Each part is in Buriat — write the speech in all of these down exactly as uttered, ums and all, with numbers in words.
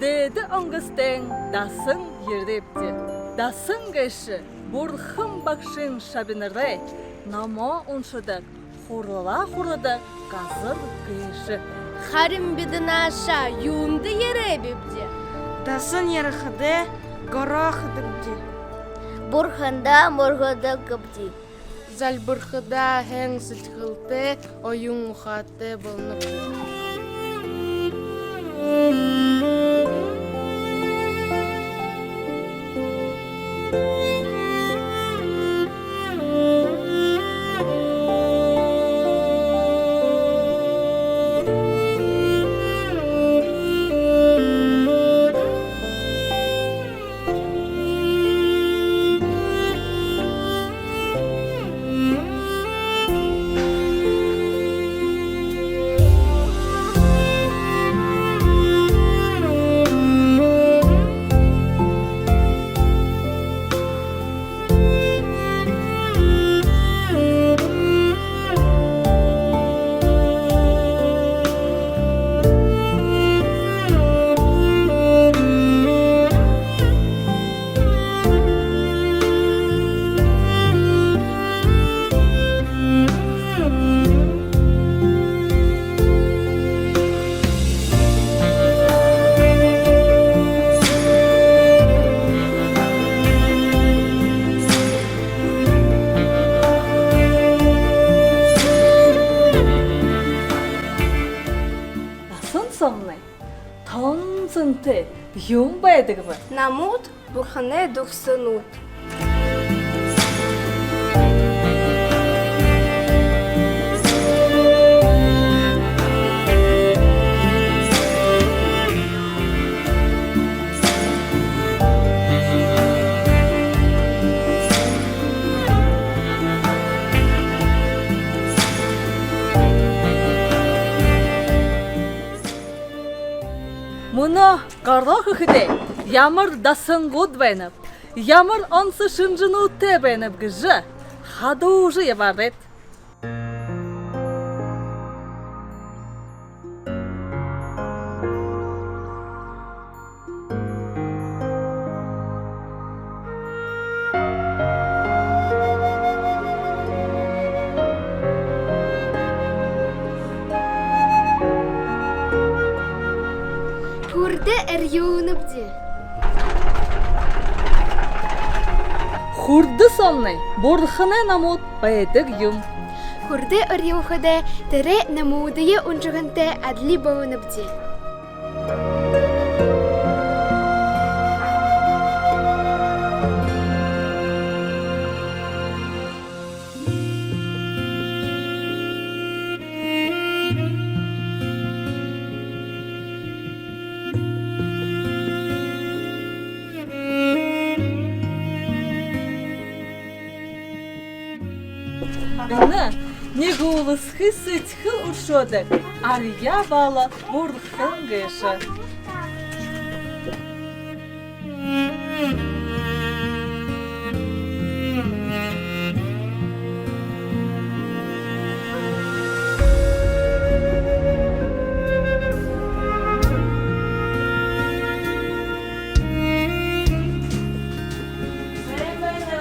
Дээдэ онгостойн дасан ерээбди. Дасан гээшэ бурхан багшын шабинарай, номоо уншадаг, хуралаа хурадаг газар гээшэ. Харин бидэ нааша юундэ ерээбибди? Дасан ерэхэдээ гороо хэдэгбди. Бурханда мүргэдэг гээбди. Зальбархадаа һайн сэдьхэлтэй, оюун ухаатай болонобди. Дасан соомнай тон зэнтэй юун байдаг бэ? Номууд, бурханай дүрсэнүүд. Мүнөө гороо хэхэдээ ямар дасангууд байнаб, ямар онсо шэнжэнүүдтэй байнаб гэжэ хадуужа ябаарайт. Хүрдэ эрьюунэбди. Хүрдэ соомнай бурханай номууд байдаг юм. Хүрдэ эрьюухэдээ тэрэ номуудые уншаһантай адли болонобди. Энэ нэгүүлсэхэ сэдьхэл үршөөдэг арьяа баала бурхан гээшэ. Сайн байна.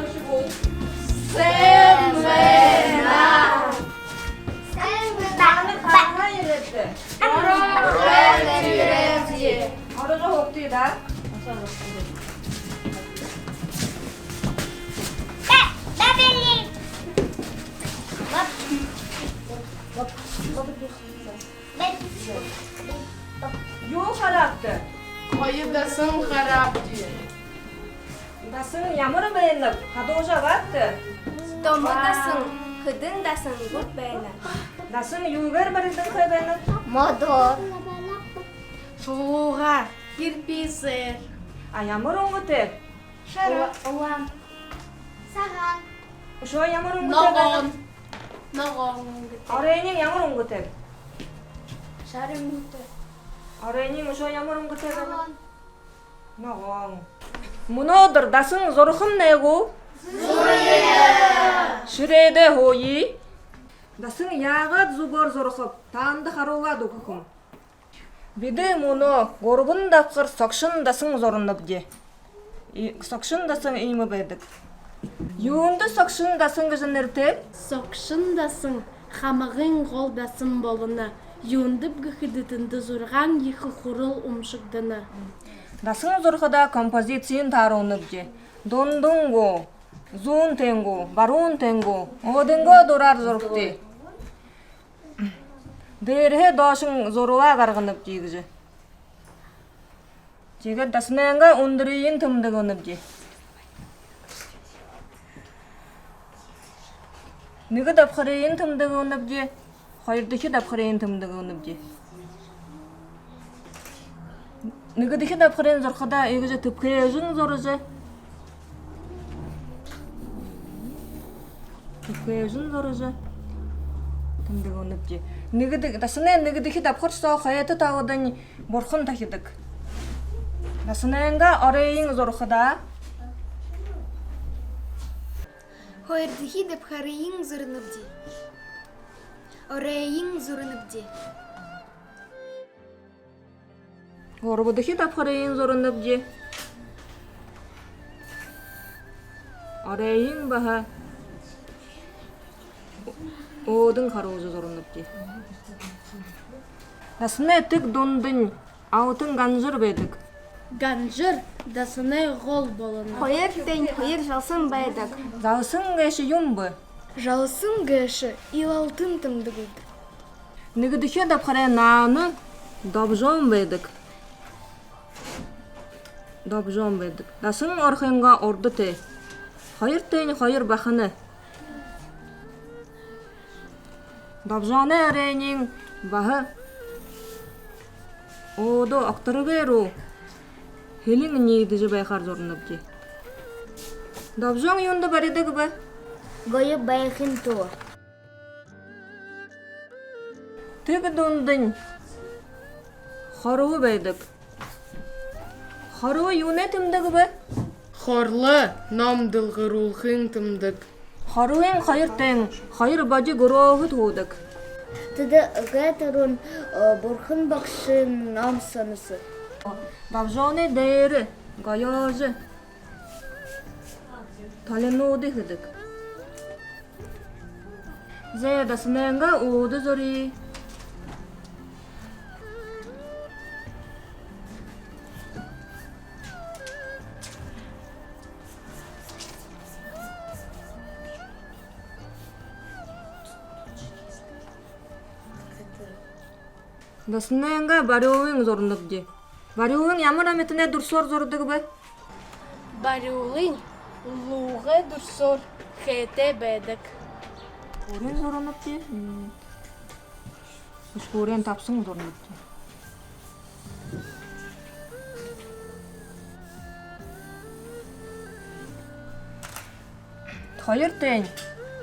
Сайн байна. Хаана ерээбди? Гороо хэжэ ерээбди. Ороогоо һуугты даа. Юу хараабта? Гоё дасан хараабди. Дасан ямар байнаб? Хадуужа абаат. Томо дасан, хэдэн дасангууд байна. Дасан юугээр баригданхай байнаб? Модоор. Шулуугаар. Кирпичээр. А ямар үнгэтэйб? Шара. Ула-, улаан. Сагаан. Үшөө ямар үнгэтэй байна? Ногоон. Ногоон үнгэтэй. Оройнь ямар үнгэтэй? Шара үнгэтэй. Оройнь үшөө ямар үнгэтэй байна? Ногоон. Ногоон. Мүнөөдэр дасан зурахамнай гү? Зурая. Шэрээдээ һууя. Дасан яагаад зүбөөр зурахаб? Таанадта харуулаад үгэхэм. Бидэ мүнөө гурбан дабхар согшон дасан зуранабди. И-, согшон дасан иимэ байдаг. Юундэ согшон дасан гэжэ нэрэтэй? Согшон дасан хамагай гол дасан болоно. Юундэб гэхэдэ, тэндэ зургаан ехэ хурал уншагдана. Дасан зурахадаа композициин тааруулнабди. Дундань гү, зүүн тээшэнь гү, баруун тээшэнь гү, өөдэнь гү, дураар зурагты. Дээрэһээ доошонь зурваа гарганабди гэжэ. Тиигээд дасанайнгаа үндэрыень тэмдэглэнэбди. Нэгэ дабхарыень тэмдэглэнэбди, хоёрдохи дабхарыень тэмдэглэнэбди. Нэгэдэхи дабхарынь зурахадаа иигэжэ тэбхээжэн зуража. Тэбхээжэн зуража тэмдэглэнэбди. Нэгэдэ-, дасанай нэгэдэхи дабхар соо хойто таладань бурхан тахидаг. Дасанайнгаа оройень зурахадаа. Хоёрдохи дабхарыень зуранабди. Оройень зуранабди. Гурбадахи дабхарыень зуранабди. Оройень баһа өөдэнь харуулжа зуранабди. Дасанай тэг дундань алтан ганжар байдаг. Ганжар дасанай гол болоно. Хоёр тээшэнь хоёр жалсан байдаг. Жалсан гээшэ юун бэ? Жалсан гээшэ илалтын тэмдэг. Нэгэдэхи дабхарай наана добжоон байдаг. Добжоон байдаг. Дасан орохынгоо урда тээ. Хоёр тээшэнь хоёр бахана. Добжооной оройень баһа өөдөө огторгой руу хилэн ниидэжэ байхаар зуранабди. Добжоон юундэ баридаг бэ? Гоё байхын тула. Тэг дундань хорво байдаг. Хорво юунэй тэмдэг бэ? Хорло ном дэлгэрүүлхын тэмдэг. Хорвын хоёр тээшэнь хоёр божо гүрөөһэд һуудаг. Тэдэ гайтарун, э, бурхан багшын ном соносо. Добжооной дээрэ гоёожо толинуудые хэдэг. Зэ, дасанайнгаа үүдэ зурая. Дасанайнгаа барюулынь зуранабди. Барюулынь ямар амитанай дүрсөөр зурадаг бэ? Барюулынь луугай дүрсөөр хээтэй байдаг. Үшхүүрынь зуранабди. М. Үшхүүрынь табсан зуранабди. Хоёр тээшэнь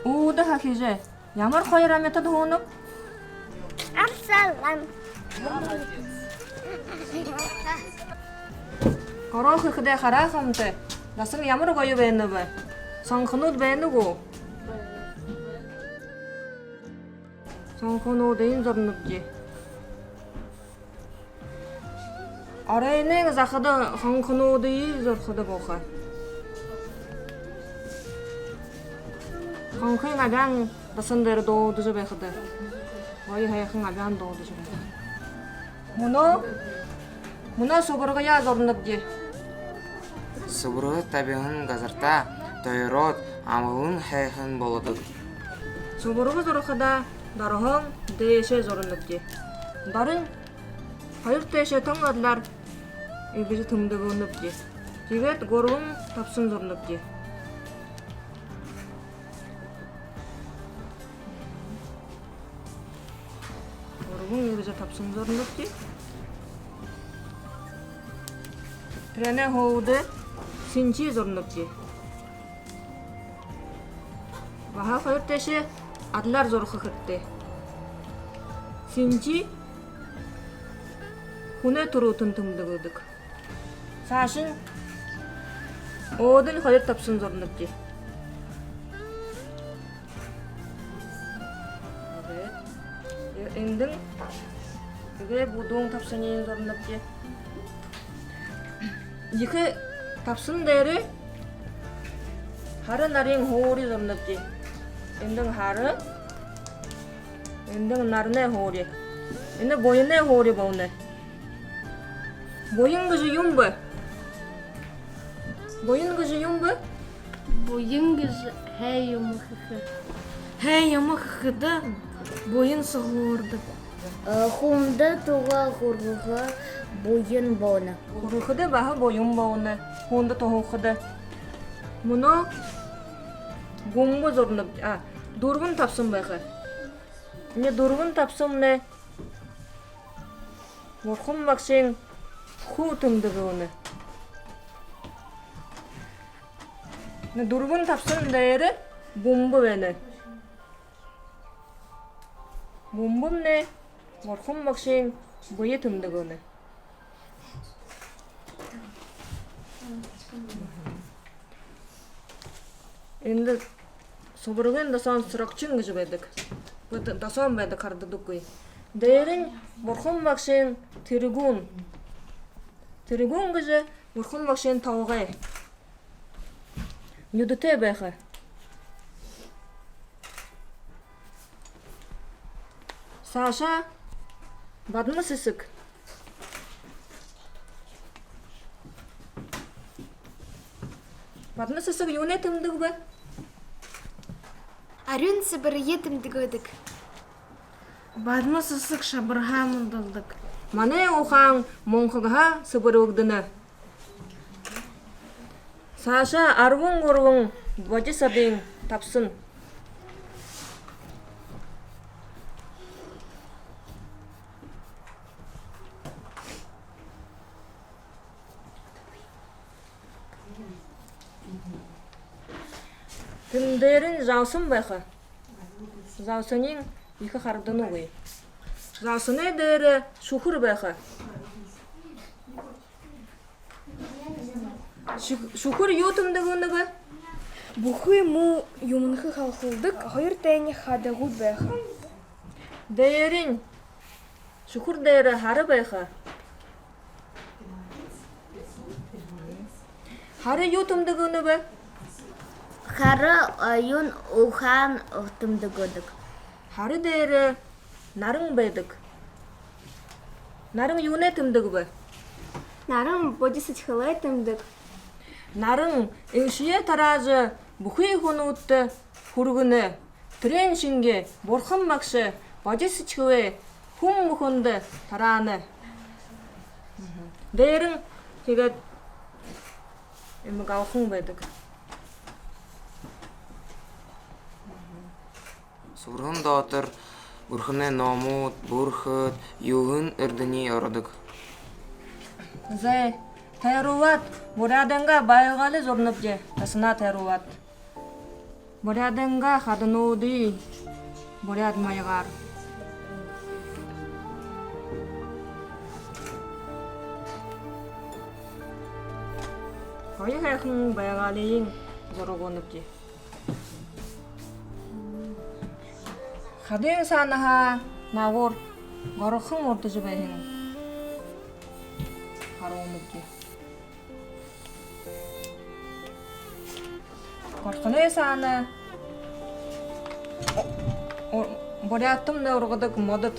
үүдэ хахижа, ямар хоёр амитад һуунаб? Арсалан. Гороо хэхэдээ хараа хамта, дасан ямар гоё байна бэ? Сонхонууд байна гү? Сонхонуудыень зуранабди. Оройнь захада сонхонуудые зурахада болохо. Сонхын абяан дасан дээрэ дуулдажа байхада. Гоё һайхан абяан дуулдажа байхада. Мүнөө, мүнөө субаргаяа зуранабди. Субарга табиһан газартаа тойроод, амгалан һайхан болодог. Субарга зурахадаа дороһоонь дээшээ зуранабди. Дорынь хоёр тээшээ тон адляар иигэжэ тэмдэглэнэбди. Тиигээд гурбан табсан зуранабди. Гурбан иигэжэ табсан зуранабди. Тэрэнэй һүүлдэ сэнхи зуранабди. Баһа хоёр тээшээ адляар зураха хэрэгтэй. Сэнхи хүнэй түрүүтэн тэмдэглэдэг. Саашань өөдэнь хоёр табсан зуранабди. Эндэнь Тиигээд бүдүүн табсаниинь зурнабди. Ехэ табсан дээрээ һара нарин һуури зурнабди. Эндэнь һара, эндэнь наранай һуури. Энэ буянай һуури болоно. Буян гэжэ юун бэ? Буян гэжэ юун бэ? Буян гэжэ һайн юумэ хэхэ. Һайн юумэ хэхэдэ буян суглардаг. Э, хүндэ туга хүргэхэ буян болоно. Хүргэхэдэ баһа буян болоно. Хүндэ туһалхада. Мүнөө гүмбэ зурнаб-, а, дүрбэн табсан байха. Энэ дүрбэн табсамнай Бурхан багшын хүл тэмдэглэнэ. Энэ дүрбэн табсан дээрэ бүмбэ байна. Бүмбэмнай Бурхан багшын бэе тэмдэглэнэ. Эндэ субаргын досоонь срогчин гэжэ байдаг. Бэд-, досоонь байдаг, харагдадаггүй. Дээрэнь Бурхан багшын тэргүүн. Тэргүүн гэжэ Бурхан багшын толгой. Нюдэтэй байха. Саашаа бадма сэсэг. Бадма сэсэг юунэй тэмдэг бэ? Арюун сэбэрые тэмдэглэдэг. Бадма сэсэг шабарһаа мүндэлдэг. Манай ухаан мунхагһаа сэбэрлэгдэнэ. Саашаа арбан гурбан бодисадын табсан. Тэн дээрэнь жалсан байха. Жалсаниинь ехэ харагданагүй. Жалсанай дээрэ шүхэр байха. Шү-, шүхэр юу тэмдэглэнэ бэ? Бүхы муу юумэнһээ халхалдаг хоёр тайни хадагууд байха. Дээрэнь, шүхэр дээрэ һара байха. Һара юу тэмдэглэнэ бэ? Һара оюун ухаан тэмдэглэдэг. Һара дээрэ наран байдаг. Наран юунэй тэмдэг бэ? Наран бодисэдьхэлэй тэмдэг. Наран элшэеэ тараажа, бүхы хүнүүдтэ хүргэнэ. Тэрээн шэнги Бурхан багша бодисэдьхэлээ хүн бүхэндэ тараана. Дээрэнь тиигээд иимэ галхан байдаг. Субаргын доотор бурханай номууд, бурхад, юһэн эрдэни ородог. Зай, тойруулаад, буряадайнгаа байгаали зурнабди, дасанаа тойруулаад. Буряадайнгаа хадануудые буряад маягаар. Гоё һайхан байгаалиин зураг оронобди. Хадын саанаһаа нагуур горхон урдажа байһан харуунуудые. Горхоной саана о-, о-, буряадтамнай ургадаг модод.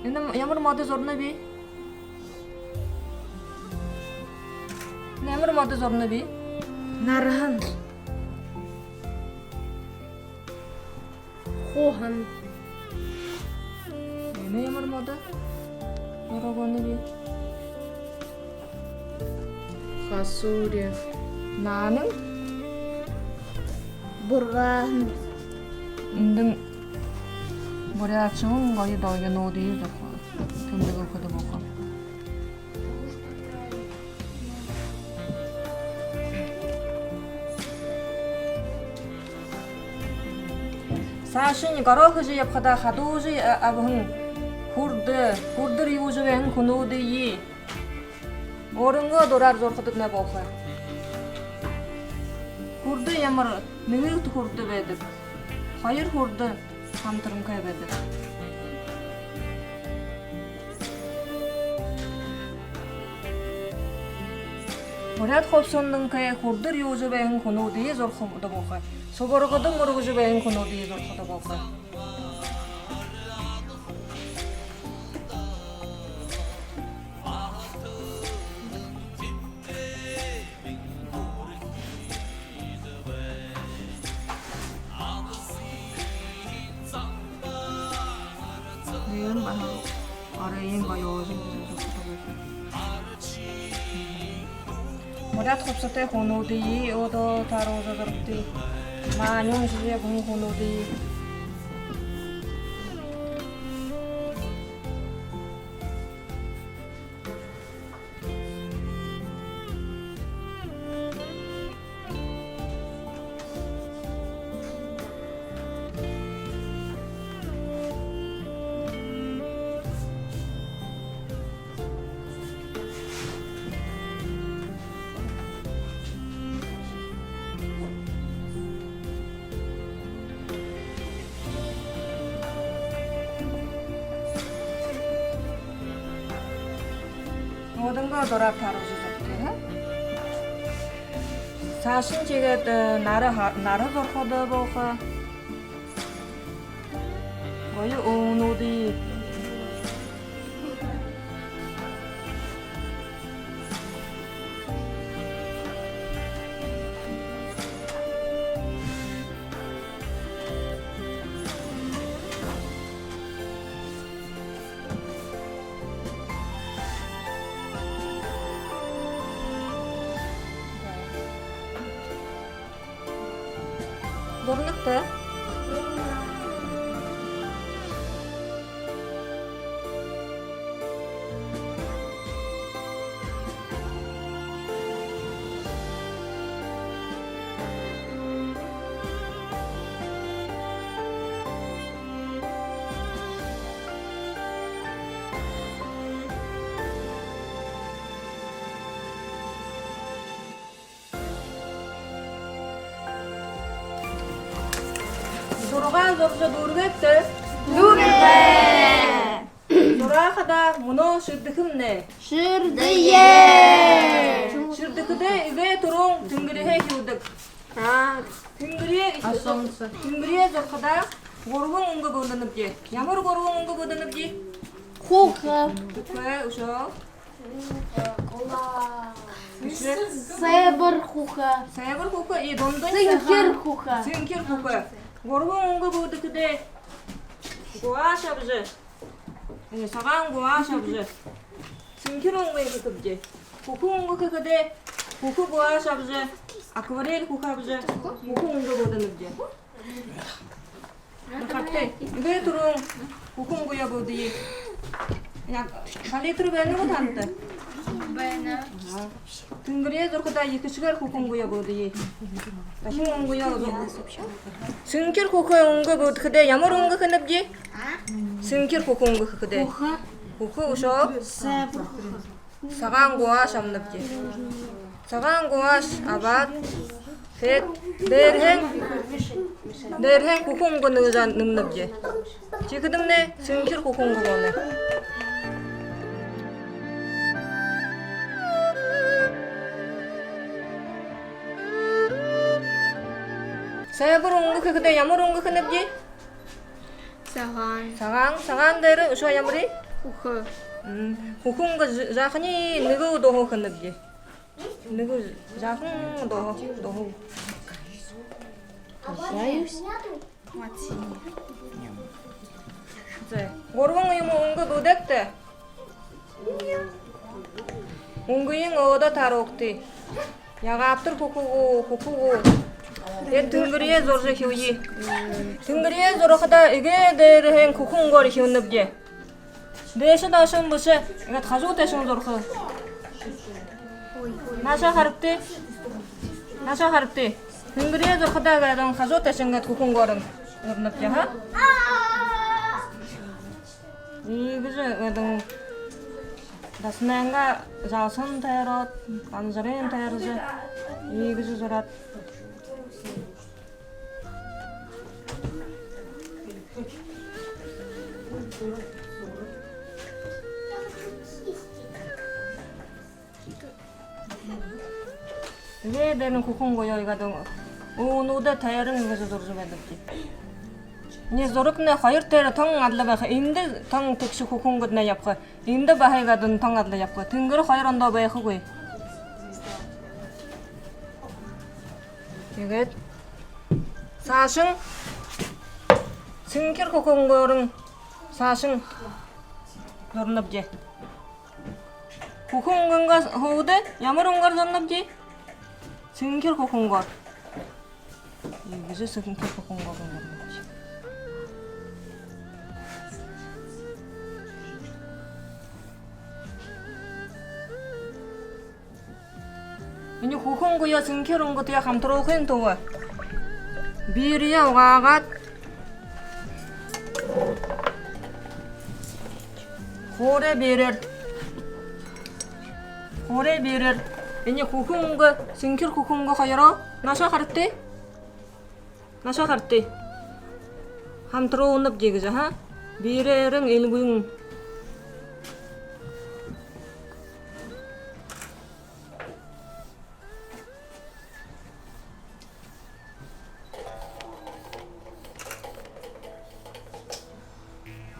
Энэ ямар модо зурнаб? Энэ ямар модо зурнаб? Нарһан. Хуһан. Энэ ямар модо зураг оронобди? Хасуури. Наанан. Бургааһан. Эндэнь буряадшалан гоё долгинуудые зурха, тэмдэглэхэдэ болохо. Саашань гороо хэжэ ябахадаа хадуужа, а, абаһан хүрдэ, хүрдэр юужа байһан хүнүүдые Өөрынгөө дураар зурахадатнай болохо. Хүрдэ ямар? Нэгэ хүрдэ байдаг. Хоёр хүрдэ хамтаранхай байдаг. Буряад хубсаһатанхай хүрдэр юужа байһан хүнүүдые зурахада болохо. Субаргада мүргэжэ байһан хүнүүдые зурахада болохо. Иимэ баһа оройн боёожо. Буряад хубсаһатай хүнүүдые одоо тааруулжа зурагты. Маани уншажа ябаһан хүнүүдые. Өөрынгөө дураар тааруулжа зурагты, ха? Саашань тиигээд, э, нара ха-, нара зурахада болохо. Гоё үбгэнүүдые. Зурнагты. Зургаа зуржа дүүргээгты. Дүүргээ. Зураахадаа мүнөө шэрдэхэмнай. Шэрдэе. Шэрдэхэдээ эгээ түрүүн тэнгэриһээ эхилдэг. Аа. Тэнгэриһээ эхи-, тэнгэриһээ зурахадаа гурбан үнгэ буудынабди. Ямар гурбан үнгэ буудынабди? Хүхэ. Хүхэ, үшөө? Сайбар хүхэ. Сайбар хүхэ, и дундань сэнхир хүхэ. Сэнхир хүхэ. Гурбан үнгэ буудахэдээ гуаш абажа. Э, сагаан гуаш абажа. Сэнхир үнгэ хэхэбди. Хүхэ үнгэ хэхэдээ хүхэ гуаш абажа, акварель хүхэ абажа, хүхэ үнгэ буудынабди. Харагты. Эгээ түрүүн хүхэ үнгөө буудая. Яг палитра байна гү танда? Байна. Тэнгэриһээ зурахадаа ехэшэгээр хүхэ үнгөө буудая. Дахин үнгөө зур-, сэнхир хүхэ үнгэ буудахэдээ ямар үнгэ хэнэбди? Сэнхир хүхэ үнгэ хэхэдээ. Хүхэ. Хүхэ, үшөө? Сагаан гуаш абанабди. Сагаан гуаш абаад, тиигээд дээрэһээнь, дээрэһээнь хүхэ үнгэ нэгэжэ нэмэнэбди. Тиихэдэмнай сэнхир хүхэ үнгэ болоно. Сайбар үнгэ хэхэдээ ямар үнгэ хэнэбди? Сагаан. Сагаан, сагаан дээрэ үшөө ямар? Хүхэ. М, хүхэ үнгэ жа-, жаахань нэгэ дууһаа хэнэбди. Нэгэ жаахан дууһаа, дууһаа. Зэ, гурбан юумэ үнгэ буудаат. Үнгыень одоо тааруулагты. Ягаабтар, хүхэ гү, хүхэ гү? Тиигээд тэнгэриһээ зуража эхилэе. Тэнгэриһээ зурахадаа эгээ дээрэһээнь хүхэ үнгөөр эхилнэбди. Дээшэ доошонь бэшэ, иигээд хажуу тээшэнь зураха. Наашаа харагты. Наашаа харагты. Тэнгэриһээ зурахадаа иигээд хажуу тээшэнь иигээд хүхэ үнгөөр зуранабди, ха? Иигэжэ иигээд Дасанайнгаа жалсан тойроод, ганжарынь тойрожо, иигэжэ зураад. Тиигээд энэ хүхэн гоё иигээд үбшэнүүдээ тойрон иигэжэ зуража байдаг юм. Иимэ зурагынь хоёр тойрон тон адли байха. Эндэ тон тэгшэ хүхэн гээд ябаха. Эндэ баһа иигээд тон адли ябаха. Тэнгэри хоёр ондоо байхагүй. Тиигээд саашань сэнхир хүхэнгөөрнь саашань зуранабди. Хүхэн үнгөөр һуугаад ямар үнгөөр зуранабди? Сэнхир хүхэнгөөр. Иигэжэ сэнхир хүхэнгөөр зуранабди. Энэ хүхэн үнгөө сэнхир үнгөөр хамтаруулхын тула биирээ угаагаад, хуурай биирээр, хуурай биирээр энэ хүхэн үнгөө, сэнхир хүхэн үнгөө хоёроо наашаа харагты. Наашаа харагты. Хамтаруулнабди гэжэ, ха? Биирээрнь эльбэн.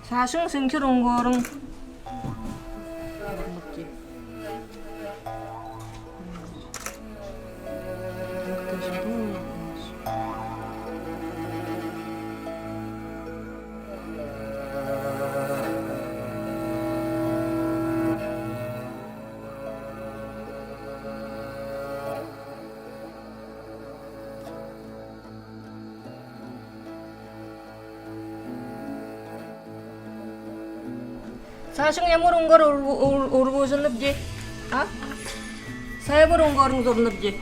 Саашань сэнхир үнгөөрнь. Саашань ямар үнгөөр үр-, үр-, үргүүлнэбди? А? Сойбар үнгөөрнь зуранабди.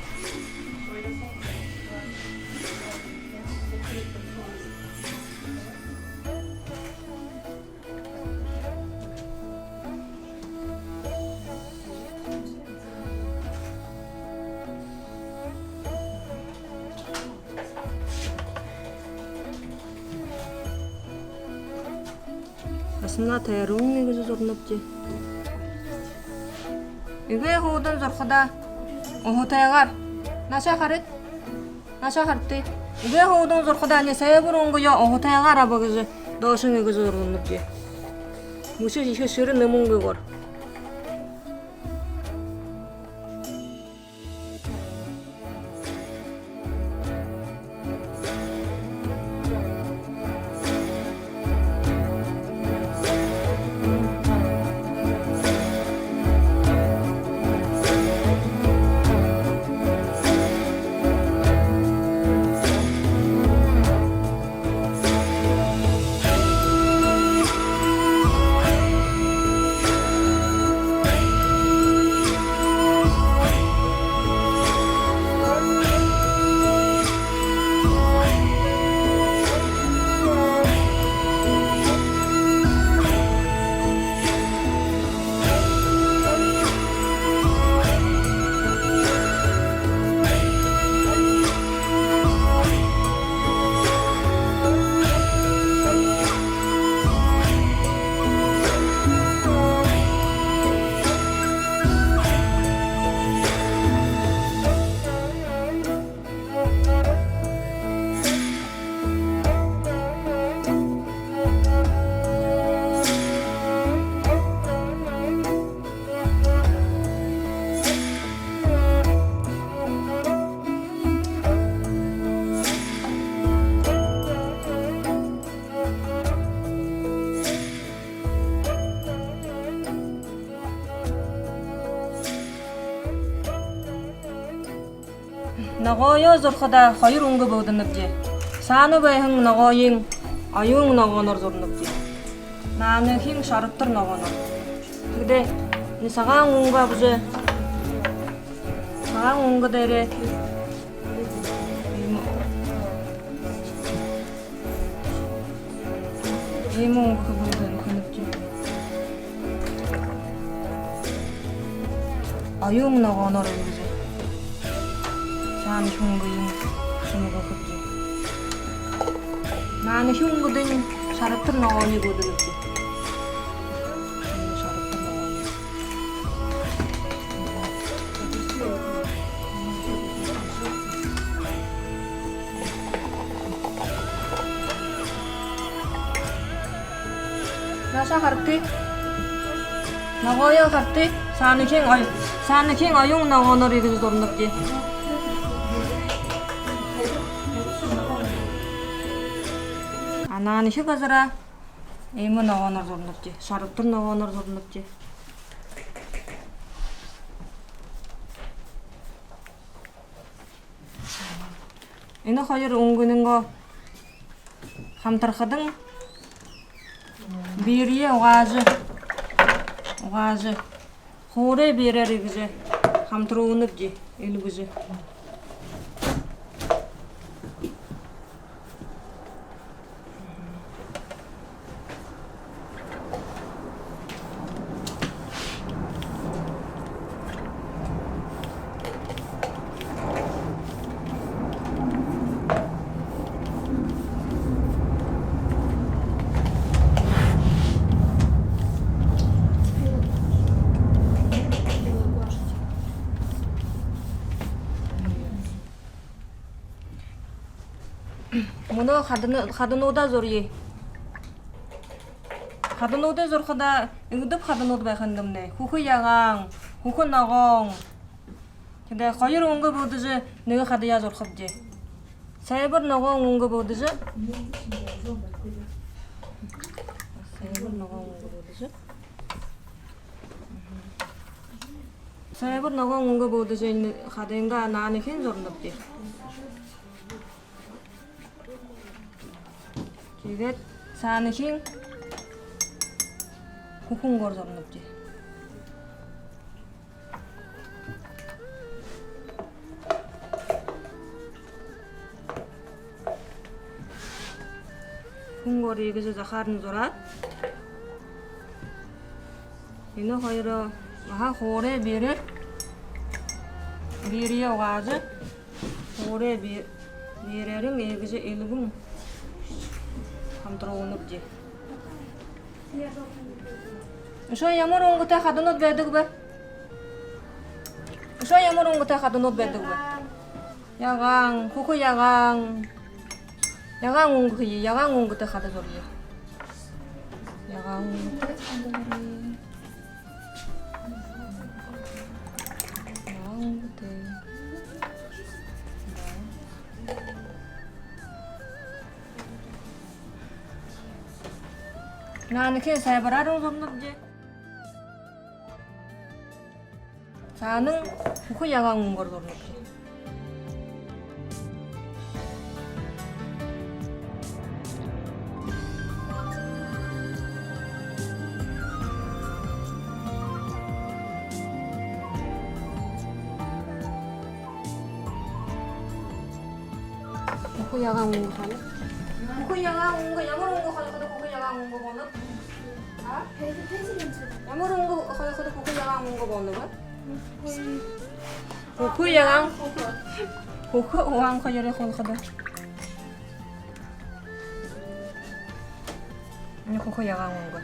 Асна тэрүүн иигэжэ зуранабди. Эгээ һуудан зурахадаа уһатайгаар. Наашаа харагты. Наашаа харагты. Эгээ һуудан зурахадаа энэ сойбар үнгөө уһатайгаар абаа гэжэ доошонь иигэжэ зуранабди. Мүшэ ехэ шэрэ нэмэнгүйгөөр. Ногооёо зурахадаа хоёр үнгэ бэлдэнэбди. Саана байһан ногооень оюун ногооноор зуранабди. Наанахиинь шарабтар ногооноор. Тиигээд энэ сагаан үнгэ абажа, сагаан үнгэ дээрээ иимэ, иимэ үнгэ хэбэрүүдые хэнэбди. Оюун ногооноор иигэжэ саанахи үнгыень шэмэглэхэбди. Наанахи үнгыдэнь шарабтар ногоониие гүйдэлхэбди. Шарабтар ногоониие. Нааша харагты. Ногооноо харагты. Саанахиин ой-, саанахиин оюун ногооноор иигэжэ зурнабди. А наанахи газараа иимэ ногооноор зурнабди. Шарабтар ногооноор зурнабди. Энэ хоёр үнгынэйнгөө хамтархадань, биирээ угаажа, угаажа, хуурай биирээр иигэжэ хамтаруулнабди, эльгэжэ. Мүнөө хадана-, хадануудаа зурая. Хадануудые зурахадаа, иигэдэб хаданууд байха юм даа. Хүхэ ягаан, хүхэ ногоон. Тиигээд хоёр үнгэ бэлдэжэ, нэгэ хадаяа зурахабди. Сайбар ногоон үнгэ бэлдэжэ. Сайбар ногоон үнгэ бэлдэжэ. Сайбар ногоон үнгэ бэлдэжэ, энэ хадайнгаа наанахиин зурнабди. Тиигээд саанахиин хүхэ үнгөөр зурнабди. Хүхэ үнгөөр иигэжэ захааран зураад, энэ хоёроо баһа хуурай биирээр, биирээ угаажа, хуурай би-, биирээрээ иигэжэ эльгэн хамтаруулнабди. Үшөө ямар үнгэтэй хаданууд байдаг бэ? Үшөө ямар үнгэтэй хаданууд байдаг бэ? Ягаан, хүхэ ягаан. Ягаан үнгэ хэе, ягаан үнгэтэй хада зурая. Ягаан үнгэтэй хада зурая. Ягаан үнгэтэй. Наанахиин сайбараар зурнабди. Саанань хүхэ ягаан үнгөөр зурнабди. Хүхэ ягаан үнгэ хана. Хүхэ ягаан үнгэ, ямар үнгэ хойходо хүхэ ягаан үнгэ болоно? А? Ямар үнгэ хойходо хүхэ ягаан үнгэ болоно бэ? Хүхэ ягаан. Хүхэ угаан хоёрые хойходо. Энэ хүхэ ягаан үнгэ.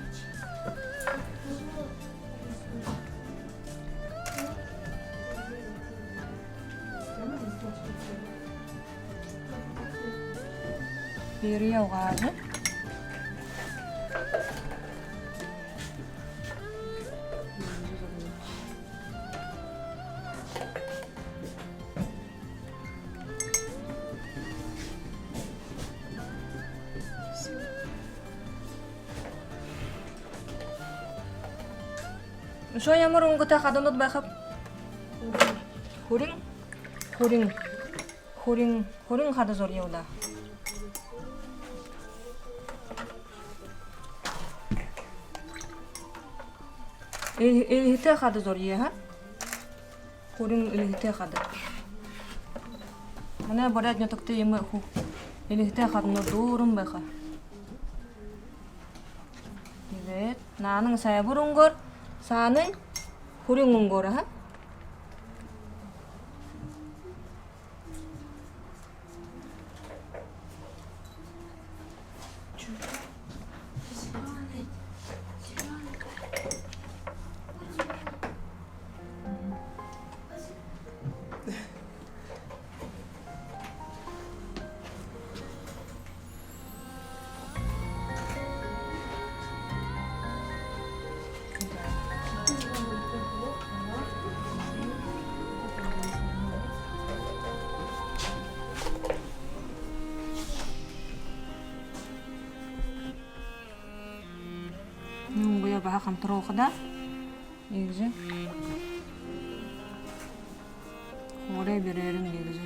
Биирээ угаажа. Үшөө ямар үнгэтэй хаданууд байхаб? Хүрин, хүрин, хүрин, хүрин хада зурая даа. Эл-, элһэтэй хада зурая, ха? Хүрин элһэтэй хада. Манай буряад нютагта иимэ ху-, элһэтэй хаданууд дүүрэн байха. Тиигээд наанань сайбар үнгөөр, саанань хүрин үнгөөр, ха? Баһа хамтаруулхадаа иигэжэ. Хоорой бэрээрээ иигэжэ.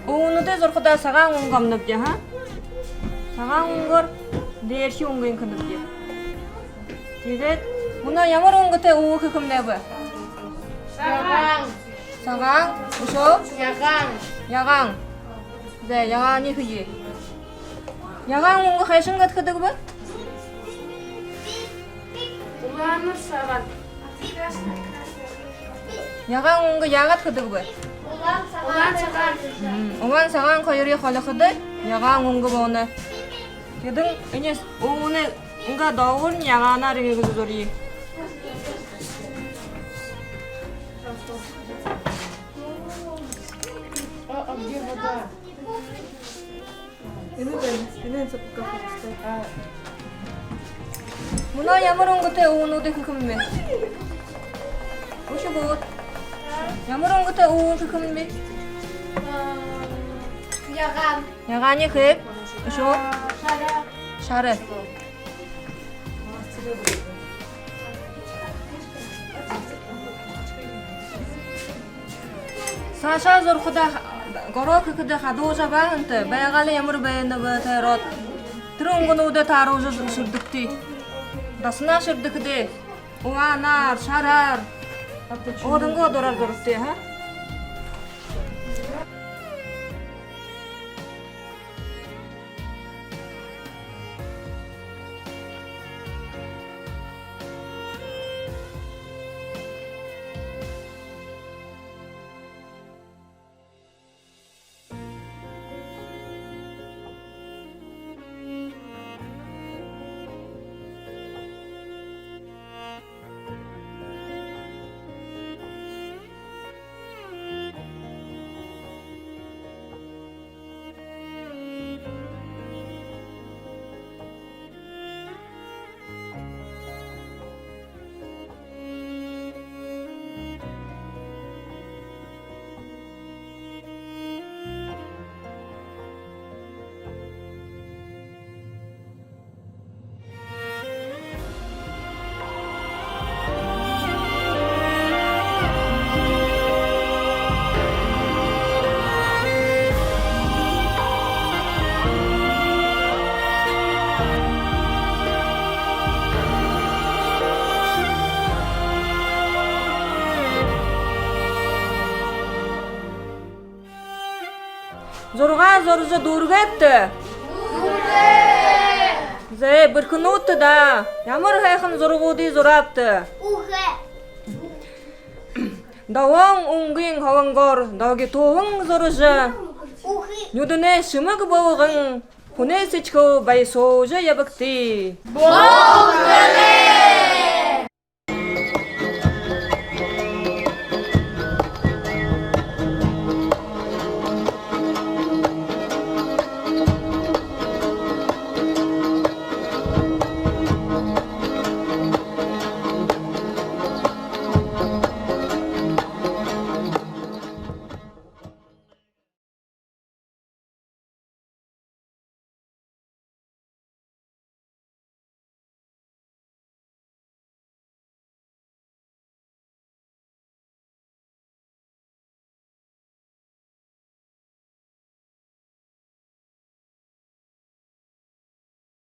Үүлэнүүдээ зурахадаа сагаан үнгэ абанабди, ха? Сагаан үнгөөр дээрэхи үнгыень хэнэбди. Тиигээд мүнөө ямар үнгэтэй үүлэ хэхэмнайб? Сагаан. Сагаан. Үшөө? Ягаан. Ягаан. Зэ, ягааниие хэе. Ягаан үнгэ хайшан гээд хэдэг бэ? Улаанаар сагаан. Ягаан үнгэ яагаад хэдэг бэ? Улаан сагаан. М, улаан сагаан хоёрые холиходо ягаан үнгэ болоно. Тэдэнь энээнһээ үүлэнэй үнгэ доогуурнь ягаанаар иигэжэ зурая. А, а где вода? Энэ байна, энэ энэ цэпэкэ хөөстэй. А. Мүнөө ямар үнгэтэй үүлэнүүдые хэхэмнайб? Үшөө бод. Ямар үнгэтэй үүлэ хэхэмнайб? Ягаан. Ягааниие хээ. Үшөө? Шара. Шара. Саашаа зурахада, гороо хэхэдэ хадуужа абаһан тээ, байгаали ямар байнаб, тэрэ род. Тэрэ үнгэнүүдые тааруулжа шэрдэгты. Дасанаа шэрдэхэдээ, улаанаар, шараар, өөрынгөө дураар зурагты, ха? Зураг зуража дүүргээт даа. Зэ, бэрхэнүүд даа. Ямар һайхан зурагуудые зураабта. Долоон үнгын һолонгоор долгитуулан зуража, нюдэнэй шэмэг болгон, хүнэй сэдьхэл баясуулжа ябагты. Болтогой!